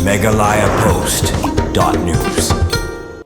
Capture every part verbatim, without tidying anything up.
Meghalaya Post dot news.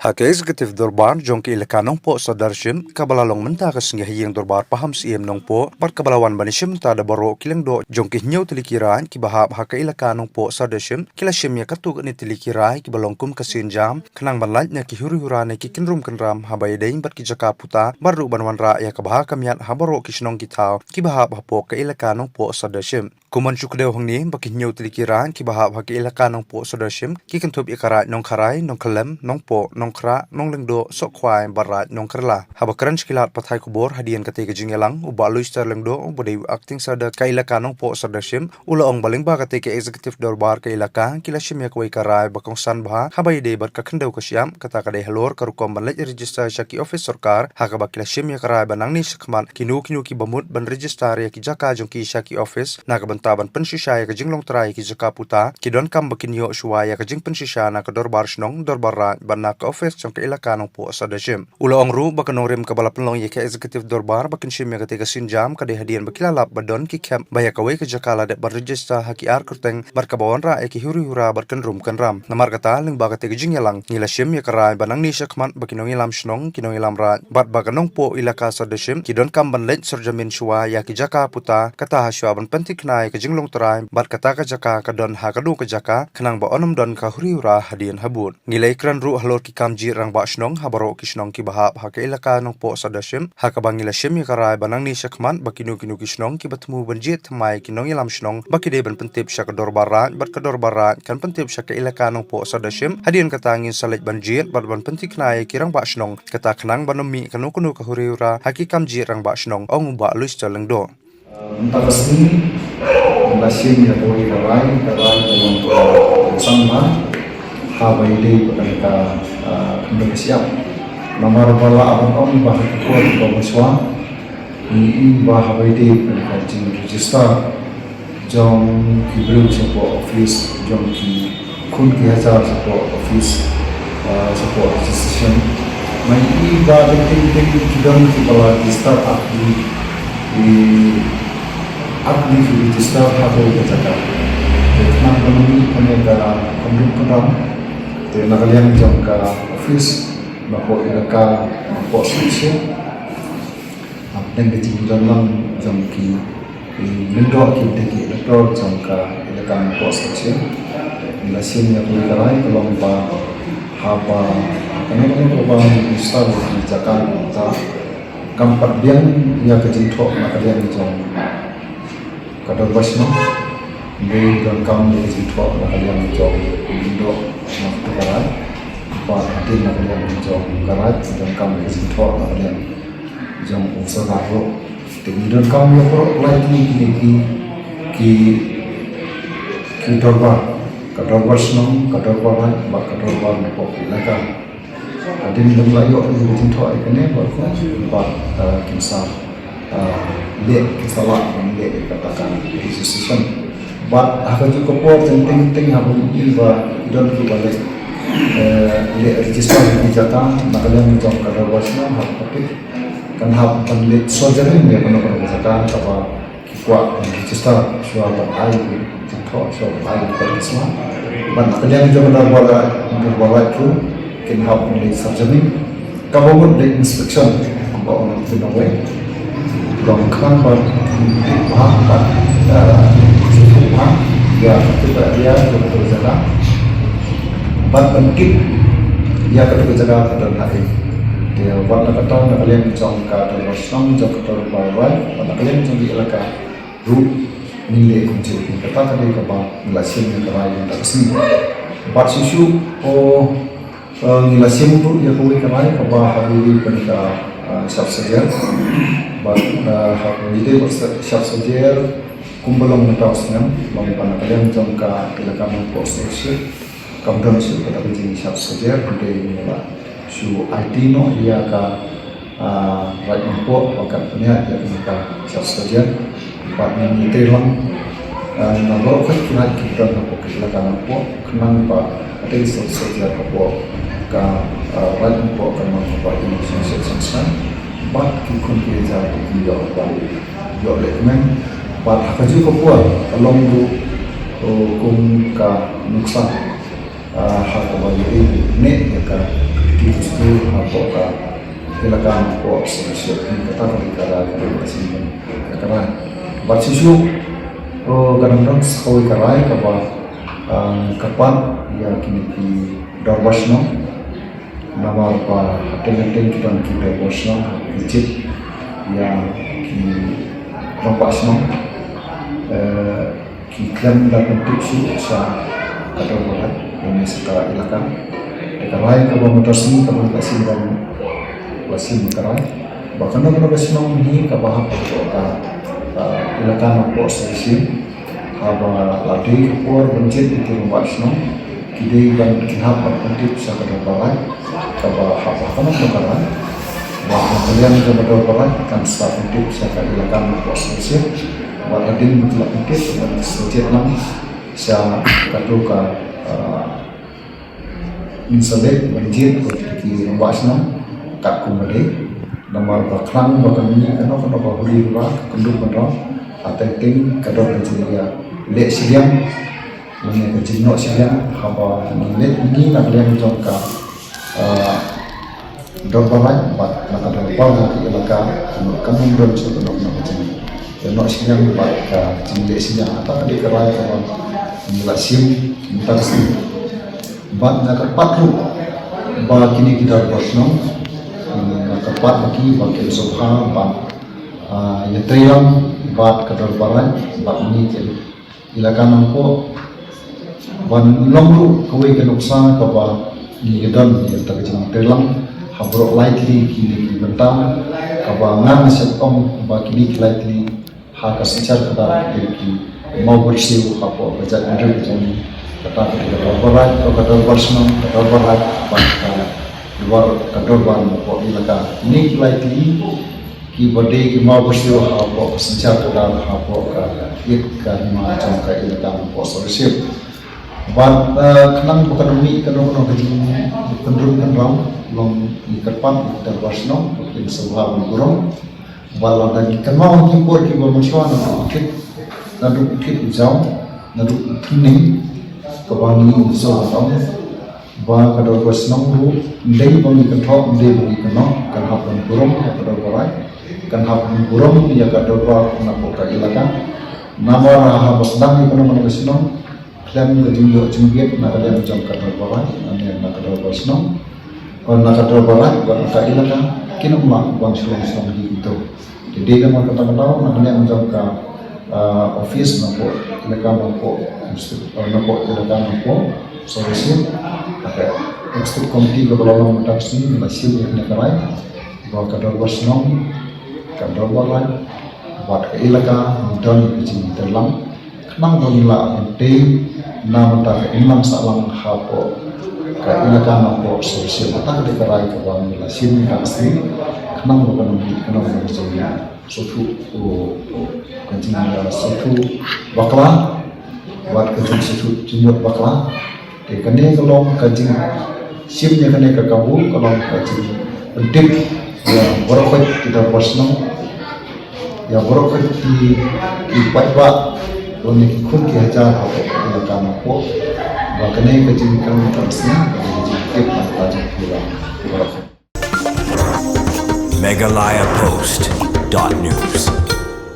Ha ka Executive Dorbar jong ka Elaka Nongpoh Sirdarship, kaba la long mynta ka sngi ha Ïing Dorbar Paham Syiem Nongpoh, bad kaba la wan ban ïashim bynta da baroh ki lyngdoh jong ki hynñiew tylli ki raid kiba hap ha ka Elaka Nongpoh Sirdarship, ki la shim ïa katto katne tylli ki rai kiba long kum ka sienjam, khnang ban lait na ki huri hura ne ki kynrum kynram haba ïadei bad ki jaka puta, bad ruh ban wanrah ïa ka bha ka miat ha baroh ki shnong ki thaw kiba hap hapoh ka Elaka Nongpoh Sirdarship. Kum ban shu kdew hangne ba ki hynñiew tylli ki raid kiba hap ha ka Elaka Nongpoh Sirdarship ki kynthup ïa ka Raid Nongkharai, Nongkhyllem, Nongpoh, Nongkhrah, Nonglyngdoh, Sohkhwai bad Raid Nongkyrla. Haba kren sha ki lad pathai khubor hadien katei ka jingïalang, u Bah Louis Sterlingdoh uba dei u Acting Serdar ka Elaka Nongpoh Sirdarship, u la ong ba lyngba katei ka Executive Dorbar ka Elaka ki la shim ïa kawei ka rai ba kongsan bha haba ïadei bad ka khyndew ka shyiap, kata ka dei halor ka rukom ban leit register sha ki office sorkar, ha kaba ki la shim ïa ka rai ba nangne shakhmat kino kino kiba mut ban register ïa ki jaka jong ki sha ki office, na ka bynta ban pynshisha ïa ka jinglong trai ïa ki jaka puta, ki donkam ba kin ïoh shuwa ïa ka jingpynshisha na ka Dorbar Shnong, Dorbar Raid bad na ka office jong ka Elaka Nongpoh Sirdarship. U la ong ruh ba ka nongrim kaba la pynlong ïa ka Executive Dorbar ba kin shim ïa katei ka sienjam ka dei hadien ba ki la lap ba don ki khep ba ïa kawei ka jaka la dep ban register ha ki ar kyrteng bad kaba wanrah ïa ki huri hura bad kynrum kynram. Namar kata, lyngba katei ka jingïalang, ngi la shim ïa ka rai ba nangne shakhmat ba ki nongïalam shnong, ki nongïalam raid bad ba ka Nongpoh Elaka Sirdarship ki donkam ban leit sorjamin shuwa ïa ki jaka puta, kata ha shuwa ban pynthikna ïa ka jinglong trai, bad kata ka jaka ka don ha kano ka jaka, khnang ba un ym don ka huri hura hadien habud. Ngi la ïakren ruh halor ki kam jied rangbah shnong ha baroh ki shnong kiba hap ha ka Elaka Nongpoh Sirdarship, ha kaba ngi la shim ïa ka rai ba nangne shakhmat ba kino kino ki shnong kiba thmu ban jied thymmai ki nongïalam shnong ba ki dei ban pyntip sha ka Dorbar Raid bad ka Dorbar Raid kan pyntip sha ka Elaka Nongpoh Sirdarship, hadien kata ngin sa leit ban jied bad ban pynthikna ïa ki rangbah shnong, kata khnang ban ym mih kano kano ka huri hura ha ki kam jied rangbah shnong, ong u Bah Louis Sterlingdoh. Mynta ka sngi, ngi la shim ïa kawei ka rai, ka rai ka long ka kongsan bha haba ïadei bad ka, ah, khyndew ka shyiap. Namar ba la ong ba ha ka por kaba mynshwa, ngi i ba haba ïadei bad ka jingregister jong ki briew shapoh office jong ki khun ki hajar shapoh office, ah, shapoh registration. Ngi i ba teng teng ki don kiba la register, ar tylli, ki, ar tylli ki register ha kawei ka jaka. Te khnang ba ngin ïoh kane ka kynrum kynram, te na ka liang jong ka office, na ka Elaka Nongpoh Sirdarship, hapdeng ka jingdon lang jong ki lyngdoh kiba dei ki elector jong ka Elaka Nongpoh Sirdarship, ngi la shim ïa kawei ka rai ka long ba haba kane kane ka ba ngi register ïa ki jaka, ka kam pat biang ïa ka jingthoh na ka liang jong ka Dorbar Shnong, ngi donkam ïa ka jingthoh na ka liang jong u lyngdoh na ka rai, bad hadien na ka liang jong ka rai, ngi donkam ïa ka jingthoh na ka liang jong u Sordar ruh. Te ngi donkam ïa baroh lai kine ki, ki, ki dorbar, ka Dorbar Shnong, ka Dorbar Raid bad ka Dorbar Nongpoh Elaka. Hadien ba la ïoh ïa ka jingthoh ïa kane, bad, bad, eh, kin sa, eh, leh, kin sa lah ban leh ïa kata ka registration. Bad ha kajuh ka por, teng teng teng haba ngi i ba ki don kiba leh, eh, leh register ïa ki jaka na ka liang jong ka Dorbar Shnong, ha ka topic kan hap ban leit sorjamin ïa kano kano ka jaka kaba ki kwah ban register, shuwa ban ai ki jingthoh, shuwa ban ai ki jingthoh. Bad na ka liang jong ka Dorbar, Dorbar Raid ruh kin hap ban leit sorjamin. Kaba mut leit inspection, kumba ong u nongwei. Long khnang ban tip bha, ban, eh, tip bha ïa kata ka area, ïa kata ka jaka. Bad ban tip ïa kata ka jaka ka don haei. Te bad na kata, na ka liang jong ka Dorbar Shnong, jong ka Dorbar Raid, bad na ka liang jong ki elaka ruh, ngin leh kumjuh. Kata ka dei kaba ngi la shim ïa ka rai mynta ka sngi. Bad shuh shuh, oh, eh, ngi la shim ruh ïa kawei ka rai kaba ha kawei ka, eh, Shap Sajer. Bad, eh, ha kawei ka Shap Sajer, kumba long mynta u snem, long ba na ka liang jong ka Elaka Nongpoh Sirdarship, kam don shuh kata ka jingshap sajer, hynrei ngi la shu aiti noh ïa ka, ah, Raid Nongpoh ba kan pynïaid ïa ka shap sajer. Bad ngi tei lang, ah, na baroh ki raid kiba don hapoh ka Elaka Nongpoh, khnang ba katei ka shap sajer hapoh ka, ah, Raid Nongpoh kan long kaba ïoh sngewsih sngewsih. Bad ki khun ki hajar ki ïoh ban ïoh lehkmen. Bad ha kajuh ka por ka long ruh, oh, kum ka nuksan Ah, ha kaba ïadei bad ïa ka ki kyntu hapoh ka elaka Nongpoh Sawrisyep, kata ka dei ka rai kaba la sdang ïa ka rai. Bad shuh shuh, oh, ka dang don sa kawei ka rai kaba, ah, kyrpad ïa kine ki dorbar shnong. Namar ba hateng hateng ki don ki dorbar shnong ha ki jied ïa ki rangbah shnong. Eh, ki khlem da pyntip shuh sha ka dorbar, ïa ne sha ka elaka. Te ka rai kaba mynta ka sngi kaba la sdang, la sdang ka rai ba kano kano ka shnong hi kaba hap hapoh ka, ah, elaka Nongpoh Sawrisyep, haba la dei ka por ban jied ïa ki rangbah shnong, ki dei ban, ki hap ban pyntip sha ka dorbar rai kaba hap ha kano kano ka rai. Bad na ka liang jong ka dorbar rai kan sa pyntip sha ka elaka Nongpoh Sawrisyep. Bad hadien ba la pyntip, kan sa jied lang sha kato ka, ah, mynta leh ban jied ïa ki rangbah shnong katkum ba dei. Namar ba khnang ba kan mih kano kano ka huli hura, ka kynduh kynrong, hateng teng ka don ka jingïaleh shiliang, lane ka jingnoh shiliang, haba ngi leh ngi na ka liang jong ka, ah, dorbar rai bad na ka dorbar jong ka elaka, kan ym don shuh kano kano ka jingnoh shiliang bad ka jingleh shiliang. Kata ka dei ka rai kaba ngi la shim mynta ka sngi. Bad nga kyrpad ruh ba kine ki dorbar shnong, nga kyrpad ba ki, ba kin sngewbha ban, ah, ïatreilang bad ka dorbar rai bad kine ki elaka Nongpoh, ban long ruh kawei ka nuksa kaba ngi don ïa kata ka jinglong treilang ha baroh lai tylli kine ki bynta, kaba nga nga sngewthuh ba kine ki lai tylli ha ka synshar kdar ki dei ki mawbyrsiew hapoh ka jaitbynriew ka jong ngi. Kata ka dei ka dorbar rai, ka dorbar shnong, ka dorbar rai bad ka dorbar, ka dorbar hapoh elaka. Kine ki lai tylli kiba dei ki mawbyrsiew hapoh ka synshar kdar, hapoh ka ïit ka hima jong ka elaka Nongpoh Sawrisyep. Bad, eh, khnang ba kan ym mih kano kano ka jingpynrung pynraw, long ngi kyrpad ïa ka dorbar shnong ba kin sngewbha ban burom. Bad lada ngi kynmaw ïa ki por kiba mynshuwa, naduh u thied, naduh u thied u jaw, naduh u thneng, kaba ngi sngewbha ban ong ba ka dorbar shnong ruh, ym dei ba ngi kynthoh, ym dei ba ngi kynnoh, kan hap ban burom ïa ka dorbar rai, kan hap ban burom ïa ka dorbar napoh ka elaka. Namar haba sdang ïa kano kano ka shnong, khlem ka jingïoh jingbiit na ka liang jong ka dorbar rai, lane na ka dorbar shnong, na ka dorbar rai bad na ka elaka, kin ym lah ban shu long shnong hi kumto. Te dei namar kata ka daw, na ka liang jong ka, ah, office napoh elaka Nongpoh, ah, napoh elaka Nongpoh Sawrisyep, ka executive committee kaba la long mynta ka sngi, ngi la shim ïa kane ka rai ba ka dorbar shnong, ka dorbar rai bad ka elaka ngi don ïa ka jingïatreilang, khnang ba ngin lah ban tei na ka bynta ka imlang sahlang hapoh ka elaka Nongpoh Sawrisyep. Kata ka dei ka rai kaba ngi la shim mynta ka sngi, khnang ba kan ym mih kano kano ka jingïasngewthuh, ka jingïasngewthuh bakla bad ka jingsngewthuh jingmut bakla. Te kane ka long ka jingshim ïa kane ka kabu, ka long ka jingpyntip ïa baroh khoit ki dorbar shnong, ïa baroh khoit ki, ki paidbah, lane ki khun ki hajar hapoh ka elaka Nongpoh, ba kane ka jingkren ka jingïasngewthuh ka jingpyntip ïa ka jingpyntip ïa baroh khoit. Meghalaya Post dot news.